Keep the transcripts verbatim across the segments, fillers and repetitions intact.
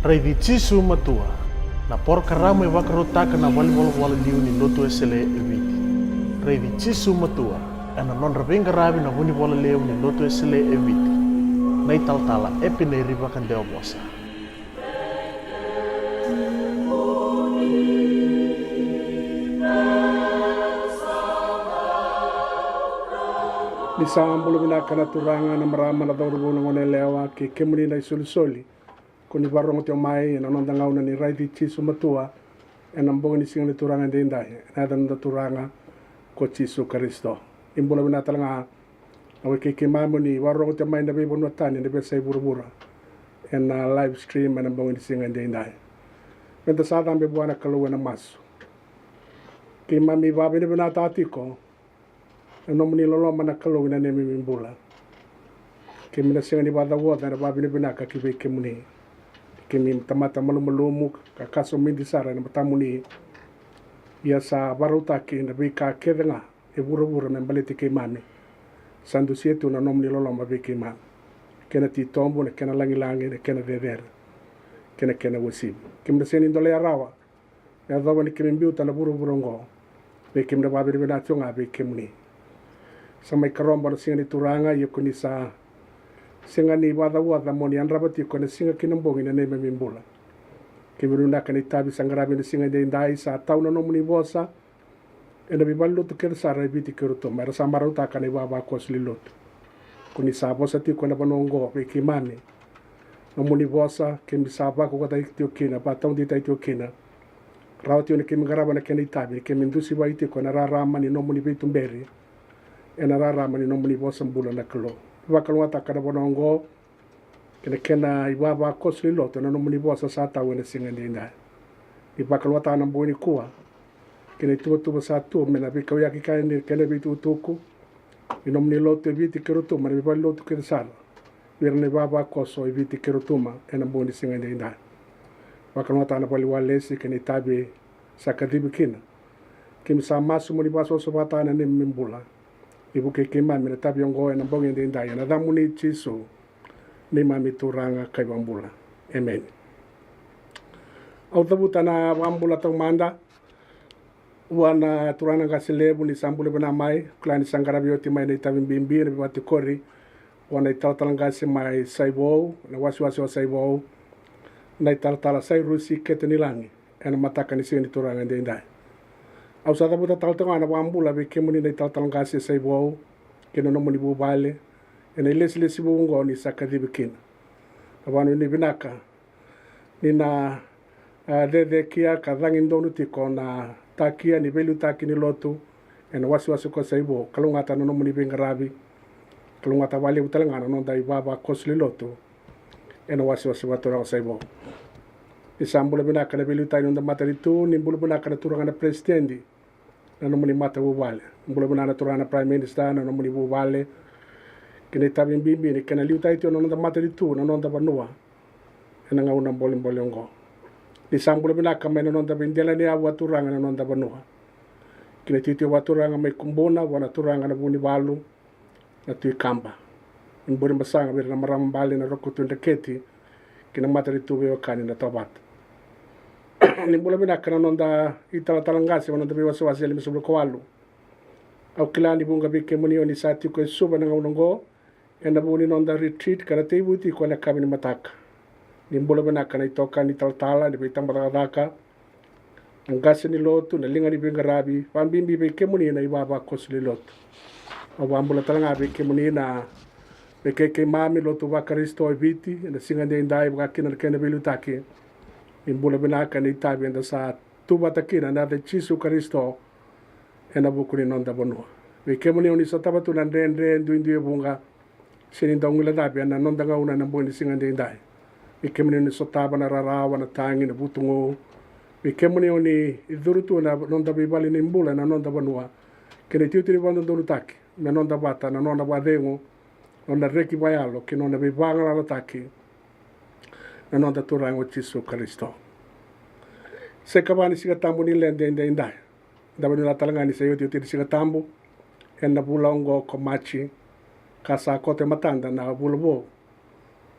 Raici Jisu Matua, na porokaramu e vakarautaka na valenivolavola liu ni Lotu Wesele e Viti. Raici Jisu Matua, ena nodra veiqaravi na vunivola levu ni Lotu Wesele e Viti, na italatala Epineri Vakadewavosa. Ni sa bula vinaka na turaga, na marama, na cauravou, na goneyalewa, kei kemuni na isolisoli ko ni vakarorogo tiko mai ena noda gauna ni Raici Jisu Matua ena bogi ni siga ni Turaga edaidai, ena yaca ni noda Turaga ko Jisu Karisito. Ni bula vinaka tale ga na wekai keimami o ni vakarorogo tiko mai na veivanua tani, na veiyasai vuravura, ena live stream ena bogi ni siga edaidai. Meda sa cabe vua na Kalou ena masu. Keimami vakavinavinakataka tiko na nomuni loloma na Kalou ena neimami bula. Keimami na sega ni vakacauoca ena vakavinavinaka ki vei kemuni. Keimami tamata malumalumu ka kaso midi sara ena matamuni. Ia sa vakarautaki na veika kece ga e vuravura me baleti keimami. Sa dusia tu na nomuni loloma vei keimami, kena titobu, na kena lagilagi, na kena cecere, kei na kena uasivi. Keimami na sega ni dolea rawa me yacova ni keimami biuta na vuravura oqo. Vei keimami na vakavinavinaka tiko ga vei kemuni. Sa mai karoba na siga ni Turaga, ia ko ni sa sega ni vakacauoca mo ni yadrava tiko ena siga kei na bogi na neimami bula. Keimami vinaka na itavi sa qaravi ena siga edaidai, sa tau na nomuni vosa ena veivalenilotu kece sara e Viti kei Rotuma, era sa marautaka na ivavakoso ni lotu. Ko ni sa vosa tiko ena vanua oqo vei keimami. Nomuni vosa keimami sa vakaukauwataki tiko kina, vakataudeitaki tiko kina. Rawa tiko ni keimami qarava na kena itavi, ni keimami dusimaki tiko ena rarama ni nomuni veituberi, ena rarama ni nomuni vosa bula na Kalou. Vakalougatataka na vanua oqo kei na kena ivavakoso ni lotu ena nomuni vosa sa tau ena siga edaidai. Ni vakalougatataka na bogi nikua kei na ituvatuva sa tu me na veikauyaki kei na kena veitukutuku ni nomuni lotu e Viti kei Rotuma, na veivalenilotu kece sara, vei ira na ivavakoso e Viti kei Rotuma ena bogi ni siga edaidai. Vakalougatataka na valeniwalesi kei na itavi sa kacivi kina. Keimami sa masu mo ni vakasavasavataka na neimami bula. Ni vukei keimami ena itavi oqo ena bogi edaidai, ena yacamuni Jisu, neimami Turaga ka iVakabula. Emeni. Au cavuta na vakabula taumada vua na turaga na qase levu ni sa bula vinaka mai, kila ni sa qaravi oti mai na itavi bibi, na veivakatikori vua na italatala qase mai Saivou, na wasewase o Saivou, na italatala Sairusi Ketenilagi, ena mataka ni siga ni Turaga edaidai. Au sa cavuta tale tiko ga na vakabula vei kemuni na italatala qase e Saivou kei na nomuni vuvale ena ilesilesi vou oqo ni sa kacivi kina. Na vakanuinui vinaka ni na, a, cecekia ka cagi donu tiko na takia ni veiliutaki ni lotu ena wasewase ko Saivou. Kalougata na nomuni veiqaravi. Kalougata vakalevu tale ga na noda ivavakoso ni lotu ena wasewase vakaturaga o Saivou. Ni sa bula vinaka na veiliutaki ni noda matanitu, ni bula vinaka na turaga na peresitedi, na nomuni matavuvale. Bula vinaka na turaga na Prime Minister, na nomuni vuvale, kei na itavi bibi ni kena liutaki tiko na noda matanitu, na noda vanua ena gauna bolebole oqo. Ni sa bula vinaka mai na noda veidelaniyavu vakaturaga na noda vanua, kei na itutu vakaturaga mai Kubuna, vua na turaga na Vunivalu, na Tui Kaba. Ni bula vinaka sara vei ira na marama bale na Roko Tui Dreketi kei na matanitu veiwekani na Tovata. Ni bula vinaka na noda italatala qase, na noda veiwasewase e limasagavulu ka walu. Au kila ni vuqa vei kemuni o ni sa tiko e Suva ena gauna oqo ena vuku ni noda retreat ka na tekivu tiko ena yakavi ni mataka. Ni bula vinaka na itokani italatala, na veitabacakacaka, na qase ni lotu, na liga ni veiqaravi, vakabibi vei kemuni na ivavakoso ni lotu. Au vakabula tale ga vei kemuni na, vei kei keimami lotu vaKarisito e Viti ena siga edaidai, vaka kina na kena veiliutaki. Ni bula vinaka na itavi eda sa tu vata kina ena yaca i Jisu Karisito ena vuku ni noda vanua. Vei kemuni o ni sotava tu na dredre duidui e vuqa, sega ni dau guilecavi ena noda gauna ena bogi ni siga edaidai. Vei kemuni o ni sotava na rarawa, na tagi, na vutugu. Vei kemuni o ni curu tu ena noda veivale ni bula ena noda vanua, kei na itutu ni vakadodonutaki me noda vata na nona vakacegu, nona reki vakayalo kei nona veivagalalataki na noda Turaga o Jisu Karisito. Sa ikava ni Siga Tabu ni Lede edaidai. Da vakanuinui tale ga ni sa iotioti ni Siga Tabu ena vula oqo ko Maji, ka sa koto e matada na vula vou.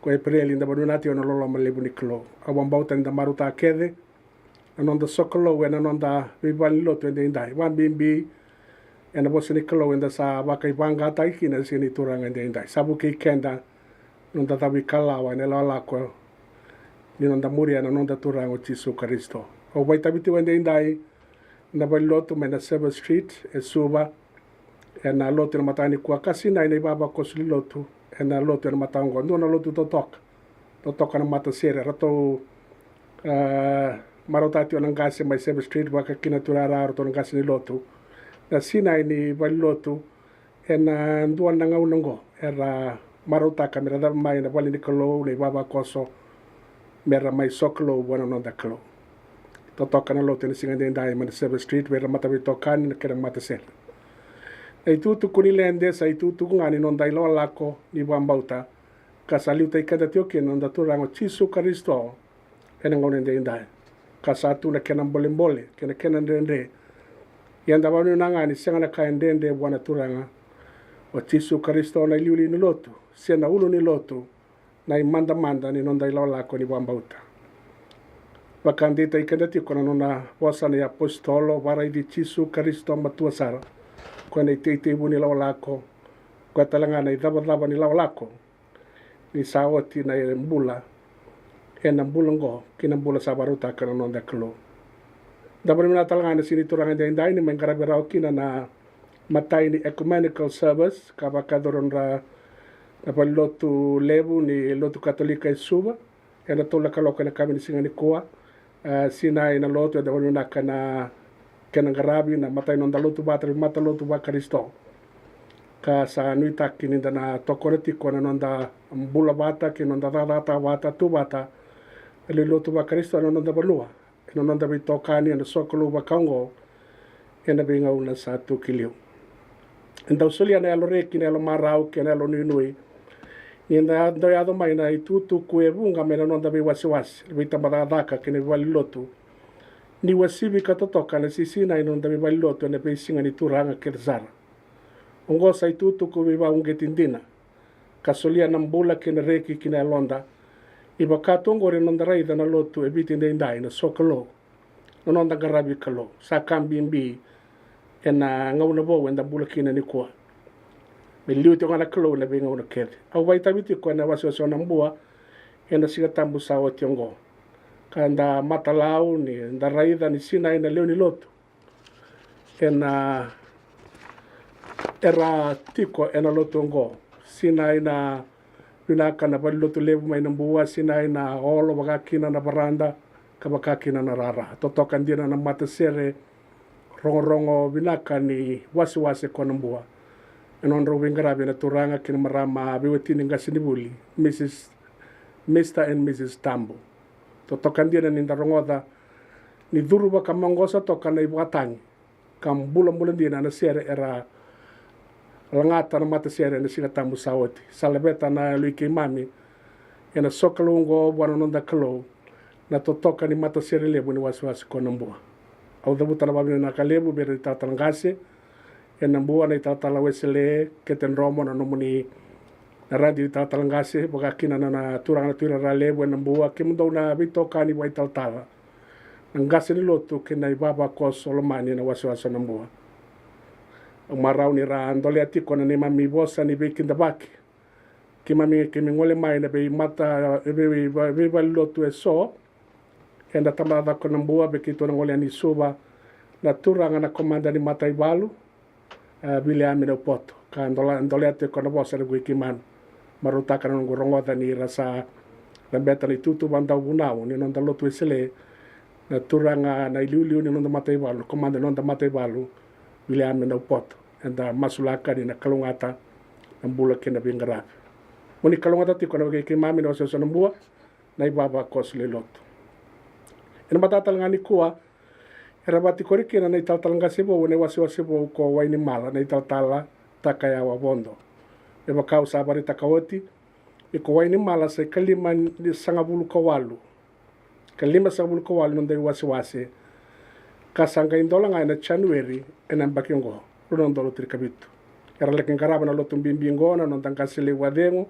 ko Epereli, da vakanuinui tiko na loloma levu ni Kalou. Au vakabauta ni da marautaka kece na noda sokalou ena noda veivalenilotu edaidai, vakabibi ena vosa ni Kalou eda sa vakaivaqataki kina ena siga ni Turaga edaidai. Sa vukei keda na noda cavuikalawa ena ilakolako ni noda muria na noda Turaga o Jisu Karisito. Au vakaitavi tiko edaidai na valenilotu mai na Service Street e Suva, ena lotu ena mataka nikua, ka sinai na ivavakoso ni lotu ena lotu ena mataka oqo. Dua na lotu totoka, totoka na matasere. Ratou, ah, marautaka tiko na qase mai Service Street, vaka kina na turaga, ratou na qase ni lotu. Na sinai ni valenilotu ena dua na gauna oqo, era marautaka mera cabe mai na vale ni Kalou na ivavakoso, mera mai sokalou vua na noda Kalou. Totoka na lotu ena siga edaidai mai na Service Street, vei ira na mataveitokani, na kena matasere. Na itukutuku ni Lede sa itukutuku ga ni noda ilakolako ni vakabauta, ka sa liutaki keda tiko kina na noda Turaga o Jisu Karisito ena gauna edaidai, ka sa tu na kena bolebole kei na kena dredre. Ia eda vakanuinui ga ni sega na ka e dredre vua na Turaga o Jisu Karisito na iliuliu ni lotu se na ulu ni lotu, na imadamada ni noda ilakolako ni vakabauta. Vakadeitaki keda tiko na nona vosa na iapositolo: Vakaraici Jisu Karisito matua sara, o koya na iteitei vu ni lakolako, o koya tale ga na icavacava ni lakolako, ni sa oti na bula ena bula oqo ki na bula sa vakarautaka na noda Kalou. Da vakanuinui tale ga ena siga ni Turaga edaidai ni mai qaravi rawa kina na imatai ni Ecumenical Service ka vakayacori ena valenilotu levu ni lotu Katolika e Suva ena tolu na kaloko ena yakavi ni siga nikua. A, sinai na lotu, eda vakanuinui na kena qaravi na imatai ni noda lotu vata, veimatalotu vaKarisito, ka sa nuitaki ni da na tokona tiko na noda bula vata kei na noda cakacakataka vata, tu vata na lewe ni lotu vaKarisito ena noda vanua, ena noda veitokani, ena sokalou vaka oqo ena veigauna sa tu ki liu. E dau solia na yalo reki, na yalo marau kei na yalo nuinui ni da dau yaco mai na itukutuku e vuqa mai na noda veiwasewase, na veitabacakacaka kei na veivalenilotu, ni uasivi ka totoka na sisinai ni noda veivalenilotu ena veisiga ni Turaga kece sara. Oqo sa itukutuku veivakauqeti dina, ka solia na bula kei na reki ki na yaloda. E vaka tu oqori na noda raica na lotu e Viti edaidai, na sokalou, na noda qaravi Kalou. Sa ka bibi ena gauna vou eda bula kina nikua. Me liu tiko ga na Kalou ena veigauna kece. Au vakaitavi tiko ena wasewase o Nabua ena Siga Tabu sa oti oqo, ka da matalau ni da raica ni sinai na lewe ni lotu ena, era tiko ena lotu oqo. Sinai na vinaka na valenilotu levu mai Nabua, sinai na olo, vaka kina na varada, ka vaka kina na rara. Totoka dina na matasere rogorogo vinaka ni wasewase ko Nabua, ena nodrau veiqaravi na turaga kei na marama veiwatini qasenivuli, Mrs, Mr and Mrs Tabu. Totoka dina ni da rogoca ni curu vakamaqosa toka na ivakatagi ka bulabula dina na sere era lagata na matasere ena Siga Tabu sa oti. Sa laveta na yaloi keimami ena sokalou oqo vua na noda Kalou, na totoka ni matasere levu ni wasewase ko Nabua. Au cavuta na vakavinavinaka levu vei ira na italatala qase e Nabua, na italatala Wesele, Kete Dromo, na nomuni, na radi ni italatala qase, vaka kina na, na turaga na Tuirara Levu e Nabua, kemudou na veitokani vakaitalatala, na qase ni lotu kei na ivavakoso lomani ena wasewase o Nabua. Au marau ni ra dolea tiko na neimami vosa ni veikidavaki. Keimami, keimami gole mai na veimata, vei, vei, veivalenilotu eso ena tabacakacaka ko Nabua, vei keitou na gole yani i Suva, na turaga na komada ni mataivalu, a, Viliame Naupoto, ka dola, dolea tiko na vosa ena vukui keimami. Marautaka na noqu rogoca ni ra sa laveta na itutu vakadauvunau ni noda lotu Wesele, na turaga na iliuliu ni noda mataivalu, komada ni noda mataivalu, Viliame Naupoto. Eda masulaka ni na kalougata na bula kei na veiqaravi. Mo ni kalougata tiko na wekai keimami na wasewase o Nabua, na ivavakoso lewe ni lotu. Ena mataka tale ga nikua, era vakatikori kina na italatala qase vou ena iwasewase vou ko Wainimala, na italatala Takayawa Vodo. Me vaka au sa vakaraitaka oti, ni ko Wainimala sa ikalima ni sagavulu ka walu, ka limasagavulu ka walu na noda iwasewase, ka sa qai dola ga ena Janueri ena yabaki oqo, rua na udolu tinikavitu. Era laki qarava na lotu bibi oqo na noda qase lewe i Wacegu,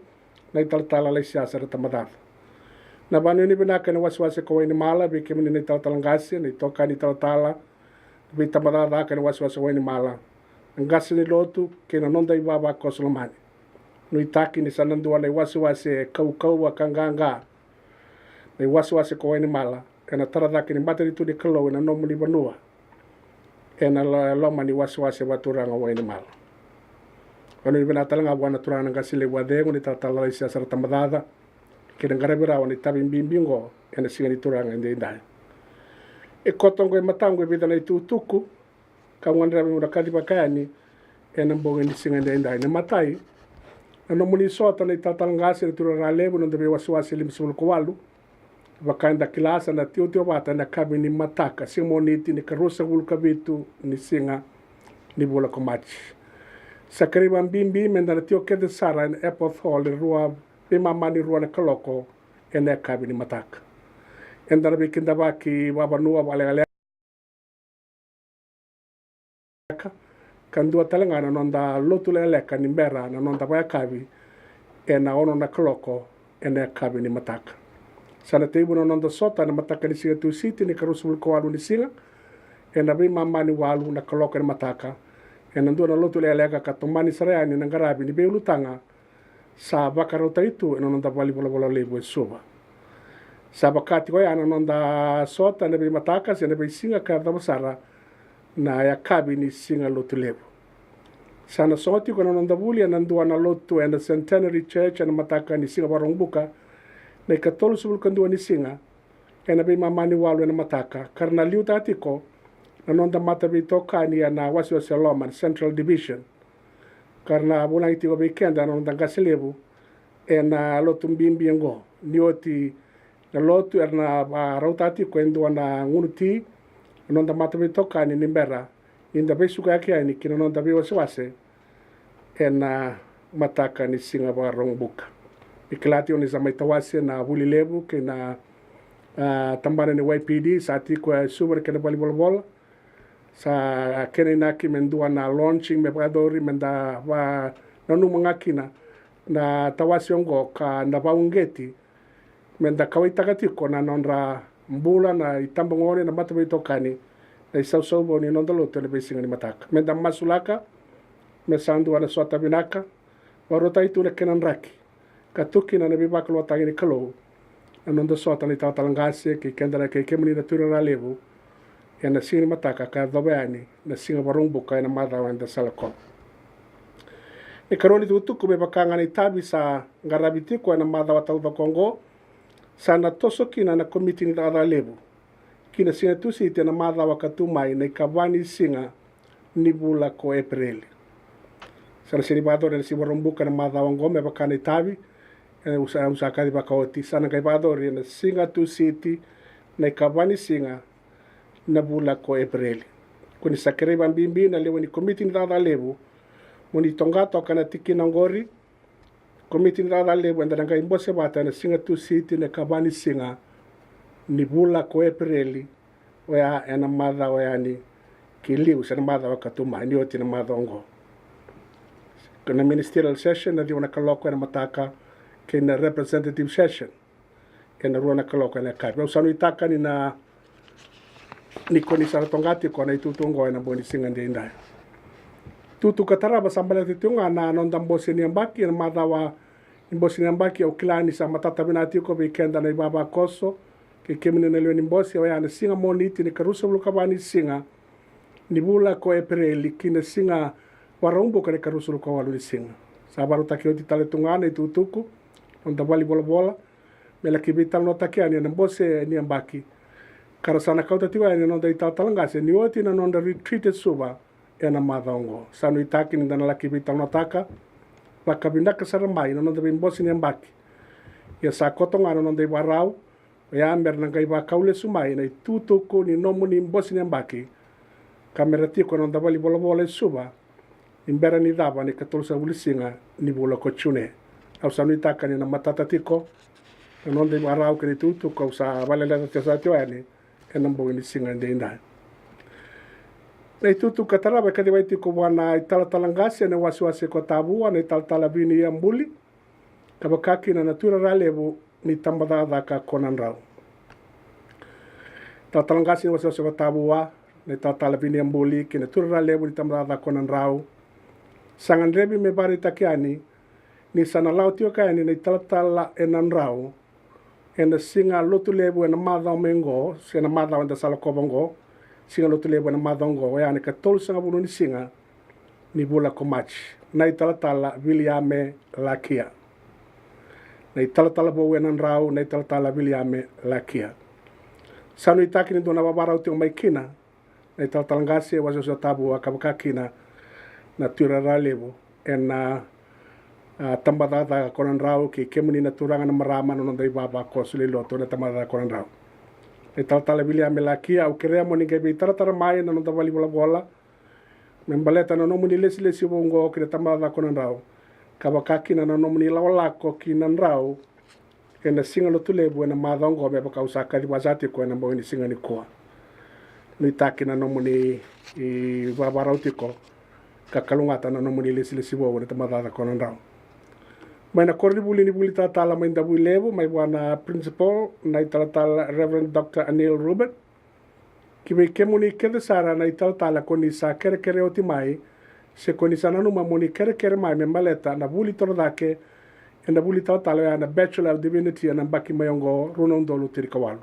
na italatala Laisiasa Rata Macaca. Na vakanuinui vinaka ena wasewase ko Wainimala vei kemuni na italatala qase, na itokani italatala, vei Rata Macaca ka ena wasewase Wainimala, na qase ni lotu kei na noda ivavakoso lomani. Nuitaki ni sa na dua na iwasewase e kaukauwa ka qaqa na iwasewase ko Wainimala ena tara cake ni matanitu ni Kalou ena nomuni vanua ena lo- loma ni wasewase vakaturaga o Wainimala. Vakanuinui vinaka tale ga vua na turaga na qase levu a cegu na italatala Laisiasa Rata Macaca kei na qaravi rawa na itavi bibi oqo ena siga ni Turaga edaidai. E koto oqo e mataqu e vica na itukutuku ka au gadreva meu na kaci vaka yani ena bogi ni siga edaidai. Na imatai, na nomuni sota na italatala qase na Turaga Ralevu ena noda veiwasewase limasagavulu ka walu. Vaka eda kila sa na tiwatiwa vata ena yakavi ni mataka, siga Moniti ni karuasagavulu ka vitu ni siga ni vula ko Maji. Sa kerei vakabibi meda na tiko kece sara ena Epworth Hall e rua, veimama ni rua na kaloko ena yakavi ni mataka. Eda na veikidavaki vakavanua vakalekaleka ka dua tale ga na noda lotu lekaleka ni bera na noda vakayakavi ena ono na kaloko ena yakavi ni mataka. Sa na tekivu na noda sota ena mataka ni siga Tusiti ni karuasagavulu ka walu ni siga ena veimama ni walu na kaloko ena mataka ena dua na lotu lekaleka ka tomani sara yani na qaravi ni veiulutaga sa vakarautaki tu ena noda valenivolavola levu e Suva. Sa vaka tiko ya na noda sota ena veimataka se na veisiga ka yacova sara na yakavi ni siga Lotulevu. Sa na sogo tiko na noda vuli ena dua na lotu ena Centenary Church ena mataka ni siga Vakaraubuka na ikatolusagavulu ka dua ni siga ena veimama ni walu ena mataka, ka ra na liutaka tiko na noda mataveitokani ena wasewase loma na Central Division. Ka ra na vulagi tiko vei keda na noda qase levu ena lotu bibi oqo. Ni oti na lotu era na vakarautaka tiko e dua na gunu ti na noda mataveitokani ni bera ni da veisukayaki yani ki na noda veiwasewase ena mataka ni siga Vakaraubuka. Ni kila tiko ni sa mai tawase na vuli levu kei na, a, tabana ni Y P D sa tiko e Suva na kena valenivolavola. Sa kena inaki me dua na launching me vakayacori, meda vakananuma ga kina na tawase oqo ka na vakauqeti meda kauwaitaka tiko na nodra bula na itabagone, na mataveitokani, na isausau vou ni noda lotu ena veisiga ni mataka. Meda masulaka me sa dua na sota vinaka, vakarautaki tu na kena draki ka tu kina na veivakalougatataki ni Kalou na noda sota na italatala qase kei keda na kei kemuni na Turaga Ralevu ena siga ni mataka ka yacova yani na siga Vakaraubuka ena macawa eda sa lakova. Ni karua ni tukutuku, me vaka ga na itavi sa qaravi tiko ena macawa taucoko oqo, sa na toso kina na komiti ni cakacaka levu ki na siga Tusiti ena macawa ka tu mai na ikava ni siga ni vula ko Epereli. Sa na sega ni vakayacori ena siga Vakaraubuka ena macawa oqo me vaka na itavi e au sa, au sa kacivaka oti. Sa na qai vakayacori ena siga Tusiti na ikava ni siga na vula ko Epereli. Ko ni sa kerei vakabibi na lewe ni komiti ni cakacaka levu mo ni toqa toka na tikina oqori. Komiti ni cakacaka levu eda na qai bose vata ena siga Tusiti na ikava ni siga ni vula ko Epereli, oya ena macawa yani ki liu se na macawa ka tu mai ni oti na macawa oqo. Ko na ministerial session na ciwa na kaloko ena mataka kei na representative session ena rua na kaloko ena yakavi. Au sa nuitaka ni na, ni ko ni sa na toqa tiko na itutu oqo ena bogi ni siga edaidai. Tutu ka tarava sa baleta tiko ga na noda bose ni yabaki ena macawa ni bose ni yabaki. Au kila ni sa matata vinaka tiko vei keda na ivavakoso kei kemuni na lewe ni bose, oya na siga Moniti ni karuasagavulu ka va ni siga ni vula ko Epereli ki na siga Vakaraubuka ni karuasagavulu ka walu ni siga. Sa vakarautaki oti tale tu ga na itukutuku na noda valenivolavola me laki veitalanoataki yani ena bose ni yabaki. Ka ra sa na kauta tiko yani na noda italatala qase ni oti na nodra retreat e Suva ena macawa oqo. Sa nuitaki ni da na laki veitalanoataka vakavinaka sara mai na noda veibose ni yabaki. Ia sa koto ga na noda ivakarau oya me ra na qai vakau lesu mai na itukutuku ni nomuni bose ni yabaki ka me ra tiko ena noda valenivolavola e Suva ni bera ni cava na ikatolusagavulu ni siga ni vula ko June. Au sa nuitaka ni na matata tiko na noda ivakarau kei na itukutuku au sa vakalecata tiko sara tiko yani ena bogi ni siga edaidai. Na itukutuku ka tarava e kacivaki tiko vua na italatala qase ena wasewase ko Tavua, na italatala Vini Iabuli. ka vaka kina na tuirara levu ni tabacakacaka ko Nadrau. Talatala qase ni wasewase ko Tavua, na italatala Viniabuli kei na tuirara levu ni tabacakacaka ko Nadrau. Sa gadrevi me vakaraitaki yani ni sa na lawa tiko yani na italatala e Nadrau ena siga Lotulevu ena macawa mai oqo, se na macawa eda sa lakova oqo, siga Lotulevu ena macawa oqo, oya na ikatolusagavulu ni siga ni vula ko Maji, na italatala Viliame Lakia. Na italatala vou e Nadrau, na italatala Viliame Lakia. Sa nuitaki ni dua na vavarau tiko mai kina na italatala qase wasewase o Tavua ka vaka kina na tuirara levu ena, a, tabacakacaka ko Nadrau, kei kemuni na turaga na marama na noda ivavakoso lewe ni lotu ena tabacakacaka ko Nadrau. Na italatala Viliame Lakia, au kerea mo ni qai veitaratara mai na noda valenivolavola me baleta na nomuni lesilesi vou oqo ki na tabacakacaka ko Nadrau, ka vaka kina na nomuni lakolako ki Nadrau ena siga Lotulevu ena macawa oqo, me vaka au sa kacivaka tiko ena bogi ni siga nikua. Nuitaki na nomuni, i, vavarau tiko ka kalougata na nomuni lesilesi vou ena tabacakacaka ko Nadrau. Mai na koronivuli ni vuli talatala mai Davuilevu, mai vua na principal, na italatala Reverend Doctor Anil Ruben. Ki vei kemuni kece sara na italatala ko ni sa kerekere oti mai, se ko ni sa nanuma mo ni kerekere mai me baleta na vuli torocake ena vuli talatala, oya na Bachelor of Divinity, ena yabaki mai oqo, rua na udolu tinikawalu.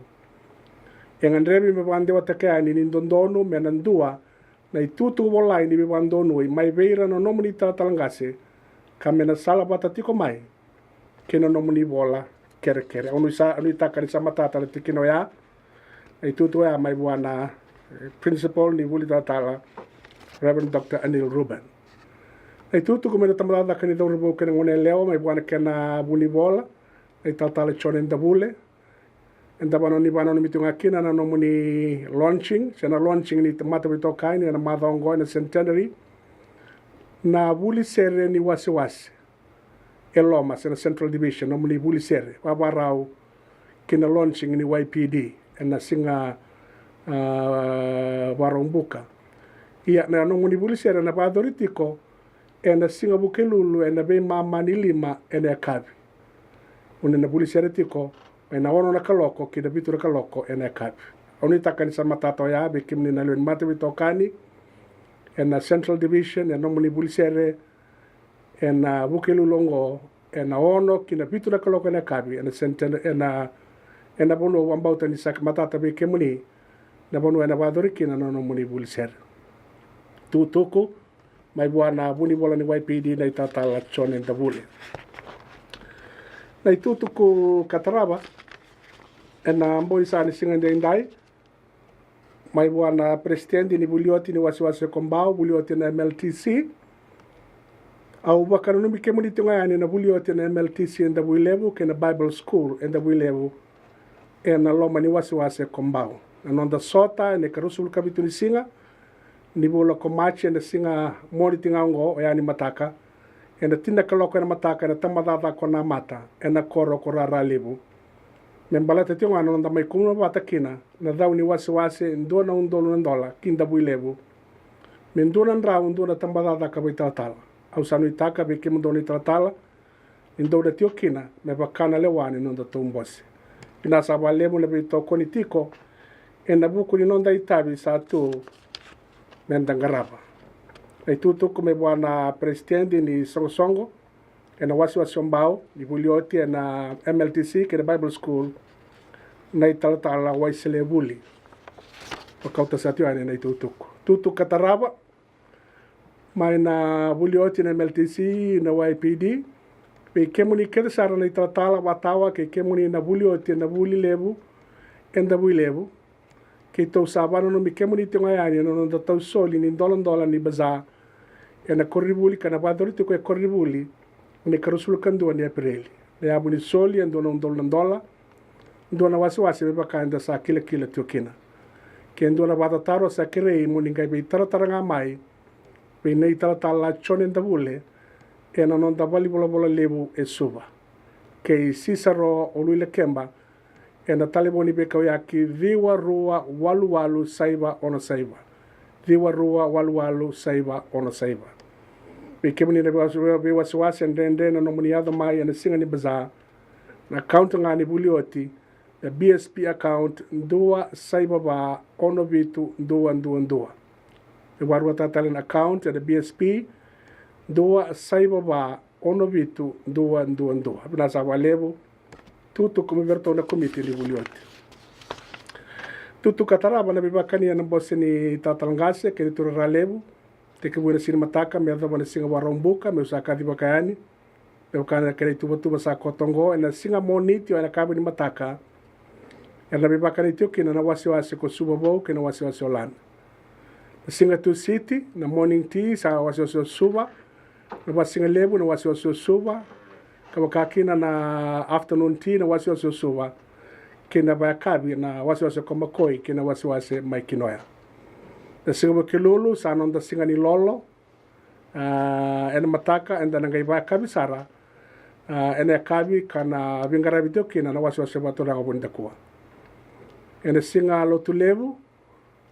E gadrevi me vakadewataki yani ni dodonu me na dua na itukutuku volai ni veivakadonui mai vei ira na nomuni talatala qase, ka me na salavata tiko mai kei na nomuni vola kerekere. Au nuisa-, nuitaka ni sa matata na tikina oya, na itukutuku oya mai vua na, eh, principal ni vuli talatala, Reverend Doctor Anil Ruben. Na itukutuku mai na tabacakacaka ni cauravou kei na goneyalewa mai vua na kena vunivola, na italatala Jone Davule. Eda vananumi, vananumi tu ga kina na nomuni launching, se na launching ni mataveitokani ena macawa oqo ena Centenary. Na vuli sere ni wasewase e loma, se na Central Division, nomuni vuli sere, vavarau ki na launching ni Y P D ena siga, a, Vakaraubuka. Ia, na nomuni vuli sere na vakayacori tiko ena siga Vukelulu ena veimama ni lima ena yakavi. Oni na vuli sere tiko mai na ono na kaloko ki na vitu na kaloko ena yakavi. Au nuitaka ni sa matata oya vei kemuni na lewe ni mataveitokani ena Central Division, ena nomuni vuli sere ena Vukelulu oqo, ena ono ki na vitu na kaloko ena yakavi, ena Centenary, ena, ena vanua au vakabauta ni sa matata vei kemuni na vanua ena vakayacori kina na nomuni vuli sere. Tukutuku mai vua na vunivola ni Y P D, na italatala Jone Davule. Na itukutuku ka tarava ena bogi sa ni siga edaidai, mai vua na peresitedi ni vuli oti ni wasewase ko Bau, vuli oti na M L T C. Au vakananumi kemuni tiko ga yani na vuli oti na M L T C e Davuilevu kei na Bible School e Davuilevu, ena loma ni wasewase ko Bau. Na noda sota ena ikaruasagavulu ka vitu ni siga ni vula ko Maji, ena siga Moniti ga oqo, oya ni mataka, ena tini na kaloko ena mataka, ena tabacakacaka ko Namata, ena koro ko Raralevu. Me baleta tiko ga na noda mai kumuna vata kina na cau ni wasewase e dua na udolu na dola ki Davuilevu. Me dua na drau, dua na tabacakacaka vakaitalatala. Au sa nuitaka vei kemudou na italatala ni dou na tiko kina me vaka na lewa ni nodatou bose. Vinaka saka vakalevu na veitokoni tiko ena vuku ni noda itavi sa tu meda qarava. Na itukutuku mai vua na peresitedi ni soqosoqo ena wasewase o Bau, ni vuli oti ena M L T C kei na Bible School, na italatala Waisele Vuli. Vakauta sa tiko yani na itukutuku. Tukutuku ka tarava mai na vuli oti na M L T C, na Y P D. Vei kemuni kece sara na italatala vatawa kei kemuni na vuli oti na vuli levu e Davuilevu, keitou sa vakananumi kemuni tiko ga yani ena noda tau soli ni doladola ni bazaar ena koronivuli, ka na vakayacori tiko e koronivuli ena ikaruasagavulu ka dua ni Epereli. Na yavu ni soli e dua na udolu na dola, dua na wasewase me vaka eda sa kilakila tiko kina. Ke dua na vakatataro, sa kerei mo ni qai veitaratara ga mai vei na italatala Jone Davule ena noda valenivolavola levu e Suva, kei Sisaro Uluilakeba, ena talevoni veikauyaki ciwa rua walu walu saiva ono saiva. Ciwa rua walu walu saiva ono saiva. Vei kemuni na veiwasewase dredre na nomuni yaco mai ena siga ni bazaar, na account ga ni vuli oti na B S P account dua saiva va ono vitu dua dua dua. E vakaruataka tale na account ena B S P dua saiva va ono vitu dua dua dua. Vinaka saka vakalevu. Tukutuku mai vei iratou na komiti ni vuli oti. Tukutuku ka tarava na veivakani ena bose ni talatala qase kei na turaga levu. Tekivu ena siga ni mataka me yacova na siga Vakaraubuka, meu sa kacivaka yani me vaka na kena ituvatuva sa koto oqo, ena siga Moniti o ena yakavi ni mataka era na veivakani tiko kina na wasewase ko Suva Vou kei na wasewase o Lana. Na siga Tusiti na morning tea sa wasewase o Suva, na vakasigalevu na wasewase o Suva, ka vaka kina na afternoon tea na wasewase o Suva, kei na vakayakavi na wasewase ko Makoi kei na wasewase mai Kinoya. Na siga Vukelulu sa noda siga ni lolo, a, ena mataka eda na qai vakayakavi sara, a, ena yakavi ka na veiqaravi tiko kina na wasewase vakaturaga o Vunidakua. Ena siga Lotulevu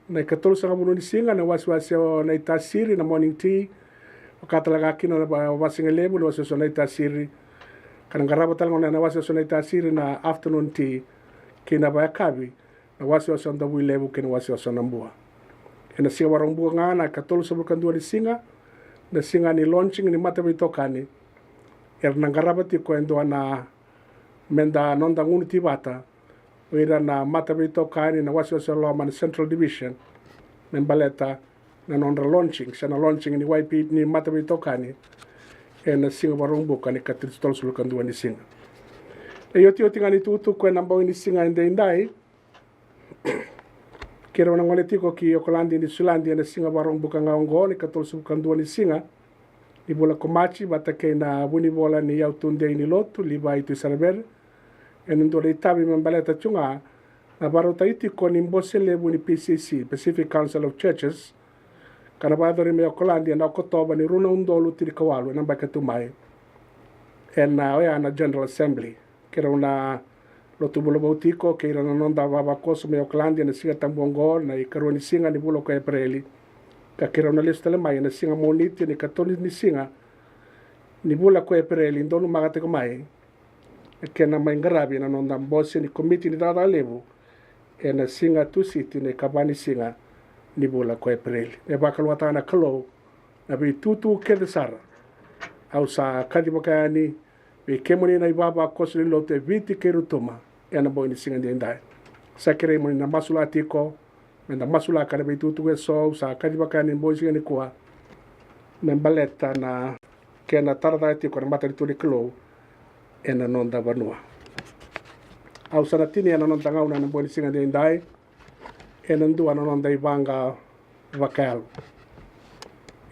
na ikatolusagavulu ni siga na wasewase o Naitasiri na morning tea, vaka tale ga kina na va- vakasigalevu na wasewase o Naitasiri, ka na qarava tale gona na wasewase o Naitasiri na afternoon tea, kei na vakayakavi na wasewase o Davuilevu kei na wasewase o Nabua. Ena siga Vakaraubuka ga na ikatolusagavulu ka dua ni siga, na siga ni launching ni mataveitokani, era na qarava tiko e dua na meda noda gunu tea vata o ira na mataveitokani na wasewase o loma na Central Division, me baleta na nodra launching, se na launching ni Y P ni mataveitokani ena siga Vakaraubuka ni ikatolusagavulu ka dua ni siga. Na iotioti ga ni tukutuku ena bogi ni siga edaidai, keirau na gole tiko ki Okaladi, Niusiladi ena siga Vakaraubuka ga oqo ni ikatolusagavulu ka dua ni siga ni vula ko Maji, vata kei na vunivola ni Yau Tudei ni Lotu, Livai Tuisarevere, ena dua na itavi me baleta tiko ga na vakarautaki tiko ni bose levu ni P C C, Pacific Council of Churches, ka na vakayacori mai Okaladi ena Okotova ni rua na udolu tinikawalu ena yabaki ka tu mai, ena oya na General Assembly. Keirau na lotu vulavou tiko kei ira na noda vavakoso mai Okaladi ena Siga Tabu oqo na ikarua ni siga ni vula ko Epereli, ka keirau na lesu tale mai ena siga Moniti na ikatolu ni siga ni vula ko Epereli, donumaka tiko mai na kena mai qaravi na noda bose ni komiti ni cakacaka levu ena siga Tusiti na ikava ni siga ni vula ko Epereli. Me vakalougatataka na Kalou na veitutu kece sara. Au sa kacivaka yani vei kemuni na ivavakoso ni lotu e Viti kei Rotuma ena bogi ni siga edaidai. Sa kerei mo ni na masulaka tiko, meda masulaka na veitutu eso au sa kacivaka yani ena bogi ni siga nikua, me baleta na kena tara cake tiko na matanitu ni Kalou ena noda vanua. Au sa na tinia na noda gauna ena bogi ni siga edaidai ena dua na noda ivaqa vakayalo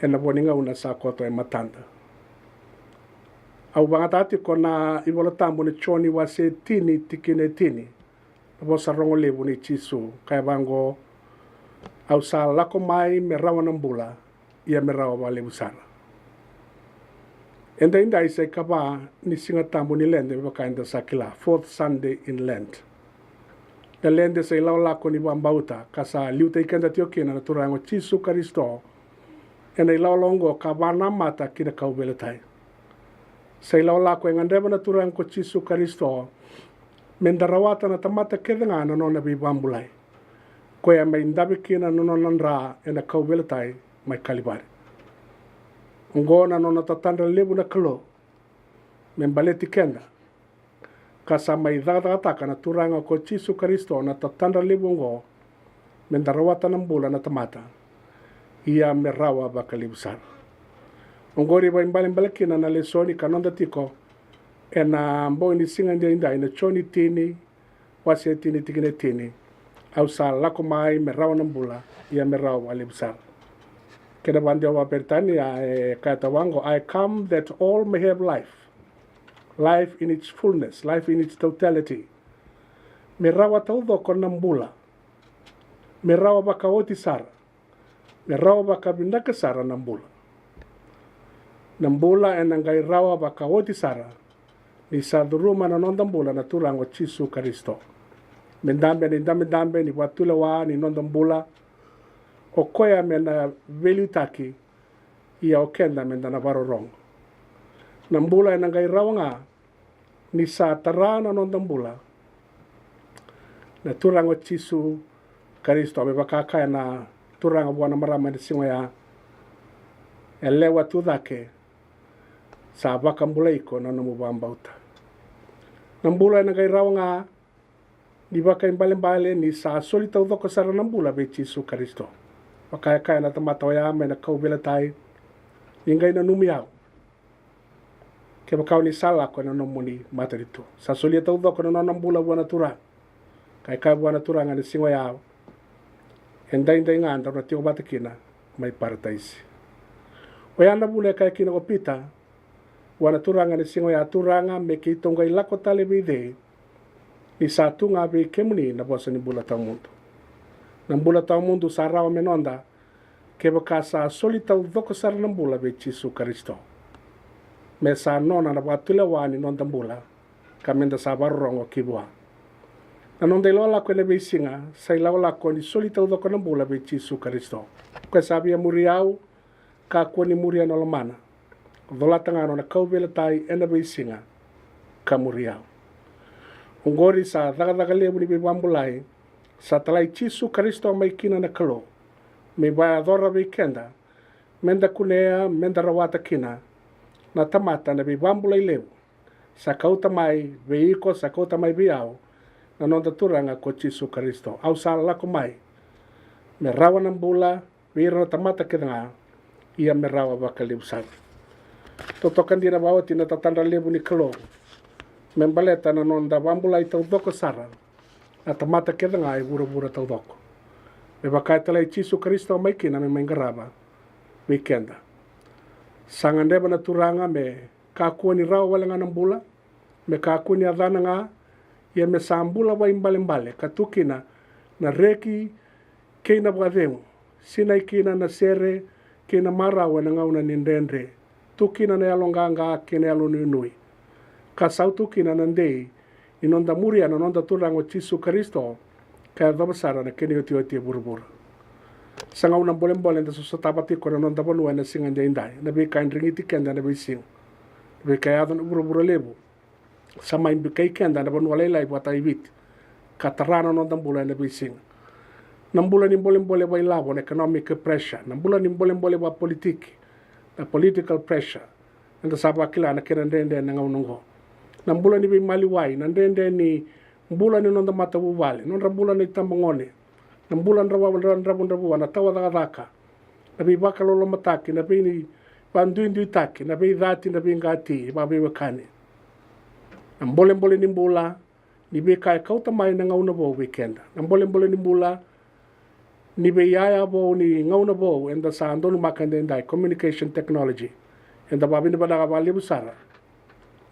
ena vo ni gauna sa koto e matada. Au vakayagataka tiko na iVolatabu na Joni wase tini tikina e tini, na vosa rogo levu nei Jisu, ka e vaqo: Au sa lako mai me rawa na bula, ia me rawa vakalevu sara. Edaidai sa ikava ni Siga Tabu ni Lede, me vaka eda sa kila, fourth Sunday in Lent. Na Lede sa ilakolako ni vakabauta ka sa liutaki keda tiko kina na Turaga o Jisu Karisito ena ilakolako oqo ka vakanamata ki na kauveilatai. Sa ilakolako e gadreva na Turaga ko Jisu Karisito meda rawata na tamata kece ga na nona veivakabulai, koya mai dave kina na nona dra ena kauveilatai mai Kalivari. Oqo na nona tatadra levu na Kalou me baleti keda, ka sa mai cakacakataka na Turaga ko Jisu Karisito na tatadra levu oqo, meda rawata na bula na tamata, ia me rawa vakalevu sara. Oqori e vakaibalebale kina na lesoni ka noda tiko ena bogi ni siga edaidai, na Joni tini, wase tini tikina e tini: Au sa lako mai me rawa na bula, ia me rawa vakalevu sara. Kena vakadewa vakaperitania e kaya tiko vaqo: I come that all may have life, life in its fullness, life in its totality. Me rawa taucoko na bula, me rawa vakaoti sara, me rawa vakavinaka sara na bula. Na bula ena qai rawa vakaoti sara ni sa curuma na noda bula na Turaga o Jisu Karisito me dabe ena idabedabe ni vakatulewa ni noda bula. O koya me na veiliutaki ia o keda meda na vakarorogo. Na bula ena qai rawa ga ni sa tara na noda bula na Turaga o Jisu Karisito. Me vaka e kaya na turaga vua na marama ena siga oya, yalewa tu cake, sa vakabulai iko na nomu vakabauta. Na bula ena qai rawa ga ni vakaibalebale ni sa soli taucoko sara na bula vei Jisu Karisito. Vaka e kaya na tamata oya mai na kauveilatai, ni qai nanumi au kevaka o ni sa lako ena nomuni matanitu. Sa solia taucoko na nona bula vua na Turaga. Ka e kaya vua na Turaga ena siga oya, edaidai ga daru na tiko vata kina mai Parataisi. Oya na vuna e kaya kina ko Pita vua na Turaga ena siga oya, Turaga, me keitou qai lako tale vei cei, ni sa tu ga vei kemuni na vosa ni bula tawamudu? Na bula tawamudu sa rawa me noda kevaka sa soli taucoko sara na bula vei Jisu Karisito. Me sa nona na vakatulewa ni noda bula, ka meda sa vakarorogo ki vua. Na noda ilakolako ena veisiga sa ilakolako ni soli taucoko na bula vei Jisu Karisito. Ko koya sa via muri au, kakua ni muria na lomana. Colata ga nona kauveilatai ena veisiga ka muri au. Oqori sa cakacaka levu ni veivakabulai sa talai Jisu Karisito mai kina na Kalou me vakayacora vei keda, meda kunea, meda rawata kina na tamata na veivakabulai levu sa kauta mai vei iko, sa kauta mai vei au na noda Turaga ko Jisu Karisito. Au sa lako mai me rawa na bula vei ira na tamata kece ga, ia me rawa vakalevu sara. Totoka dina vakaoti na tatadra levu ni Kalou me baleta na noda vakabulai taucoko sara na tamata kece ga e vuravura taucoko. Me vaka e talai Jisu Karisito mai kina me mai qarava vei keda. Sa gadreva na Turaga me kakua ni rawa wale ga na bula, me kakua ni yacana ga, ia me sa bula vakaibalebale ka tu kina na reki kei na vakacegu, sinai kina na sere kei na marau ena gauna ni dredre, tu kina na yaloqaqa kei na yalonuinui, ka sautu kina na dei ni noda muria na noda Turaga o Jisu Karisito, ka yacova sara na kena iotioti e vuravura. Sa gauna bolebole eda sosotava tiko na noda vanua ena siga edaidai, na veika e drigiti keda ena veisiga, na veika e yaco ena vuravura levu. Sa mai bikai keda ena vanua lailai vakataki Viti, ka tara na noda bula ena veisiga. Na bula ni bolebole vakailavo, na economic pressure, na bula ni bolebole vakapolitiki, na political pressure, eda sa vakila na kena dredre ena gauna oqo. Na bula ni veimaliwai, na dredre ni bula ni noda matavuvale, nodra bula na itabagone, na bula dra-, dra-, dravudravua, na tawa cakacaka, na veivakalolomataki, na veivakaduiduitaki, na veicati, na veiqati vakaveiwekani. Na bolebole ni bula ni veika e kauta mai na gauna vou vei keda. Na bolebole ni bula ni veiyaya vou ni gauna vou eda sa donumaka edaidai, communication technology. Eda vakavinavinaka vakalevu sara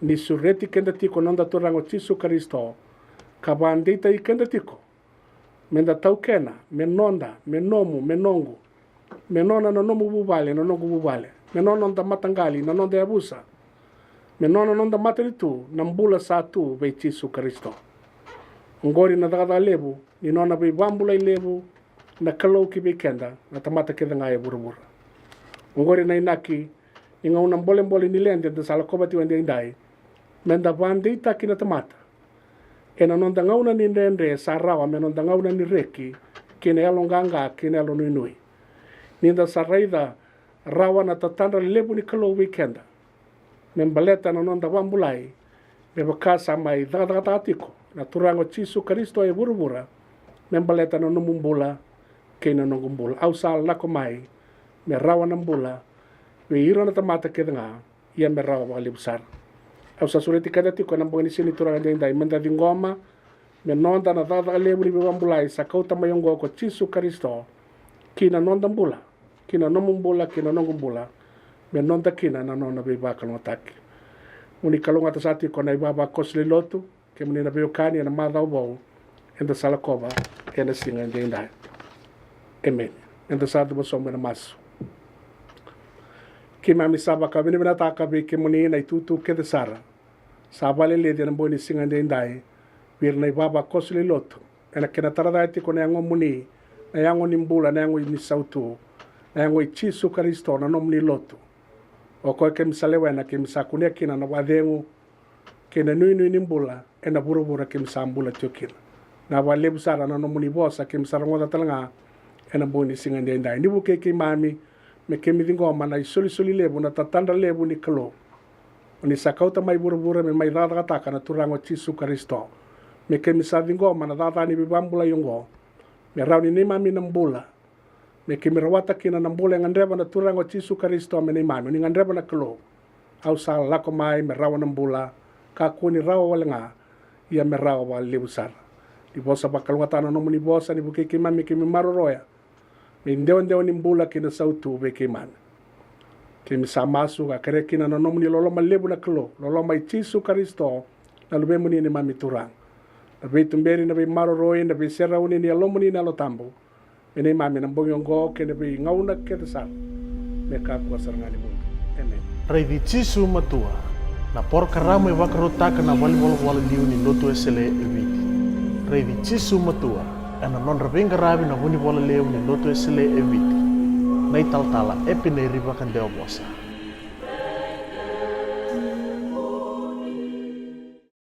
ni sureti keda tiko na noda Turaga o Jisu Karisito, ka vakadeitaki keda tiko meda taukena me noda, me nomu, me noqu, me nona na nomu vuvale, na noqu vuvale, me nona noda mataqali, na noda yavusa, me nona noda matanitu na bula sa tu vei Jisu Karisito. Oqori na cakacaka levu ni nona veivakabulai levu na Kalou ki vei keda na tamata kece ga e vuravura. Oqori na inaki ni gauna bolebole ni lede eda sa lakova tiko edaidai, meda vakadeitaki na tamata ena noda gauna ni dredre, sa rawa me noda gauna ni reki kei na yaloqaqa kei na yalonuinui. Nida sa raica rawa na tatadra levu ni Kalou vei keda me baleta na noda vakabulai, me vaka sa mai cakacakataka tiko na Turaga o Jisu Karisito e vuravura me baleta na nomu bula kei na noqu bula. Au sa lako mai me rawa na bula vei ira na tamata kece ga, ia me rawa vakalevu sara. Au sa sureti keda tiko ena bogi ni Siga ni Turaga edaidai, meda ciqoma me noda na cakacaka levu ni veivakabulai sa kauta mai oqo ko Jisu Karisito ki na noda bula, ki na nomu bula, ki na noqu bula, me noda kina na nona veivakalougatataki. Mo ni kalougata sara tiko na ivavakoso lewe ni lotu, kemuni na veiwekani, ena macawa vou eda sa lakova ena siga edaidai. Emeni. Eda sa cuva sobu ena masu. Keimami sa vakavinavinakataka vei kemuni na itutu kece sara sa vakaleleci ena bogi ni siga edaidai vei ira na ivavakoso lewe ni lotu, ena kena tara cake tiko na yagomuni, na yago ni bula, na yago ni sautu, Na yago i Jisu Karisito na nomuni lotu. O koya keimami sa lewena, keimami sa kunea kina na vakacegu kei na inuinui ni bula ena vuravura keimami sa bula tiko kina. Na vakalevu sara na nomuni vosa keimami sa rogoca tale ga ena bogi ni siga edaidai. Ni vukei keimami me keimami ciqoma na isolisoli levu, na tatadra levu ni Kalou. O ni sa kauta mai vuravura me mai cakacakataka na Turaga o Jisu Karisito. Me keimami sa ciqoma na cakacaka ni veivakabulai oqo me rawa ni neimami na bula. Me keimami rawata kina na bula e gadreva na Turaga o Jisu Karisito me neimami. O ni gadreva na Kalou. Au sa lako mai me rawa na bula, kakua ni rawa wale ga, ia me rawa vakalevu sara. Ni vosa vakalougatataka na nomuni vosa, ni vukei keimami me keimami maroroya. Me idewadewa ni bula kei na sautu vei keimami. Keimami sa masu ka kerea kina na nomuni loloma levu na Kalou, loloma i Jisu Karisito, na Luvemuni, neimami Turaga. Na veituberi, na veimaroroi, na veiserauni ni Yalomuni na Yalo Tabu. Me neimami na bogi oqo kei na veigauna kece sara. Me kakua sara ga ni mudu. Emeni. Raici Jisu Matua, na porokaramu e vakarautaka na valenivolavola liu ni Lotu Wesele e Viti. Raici Jisu Matua, ena nodra veiqaravi na vunivola levu ni Lotu Wesele e Viti. Na italatala Epineri Vakadewavosa.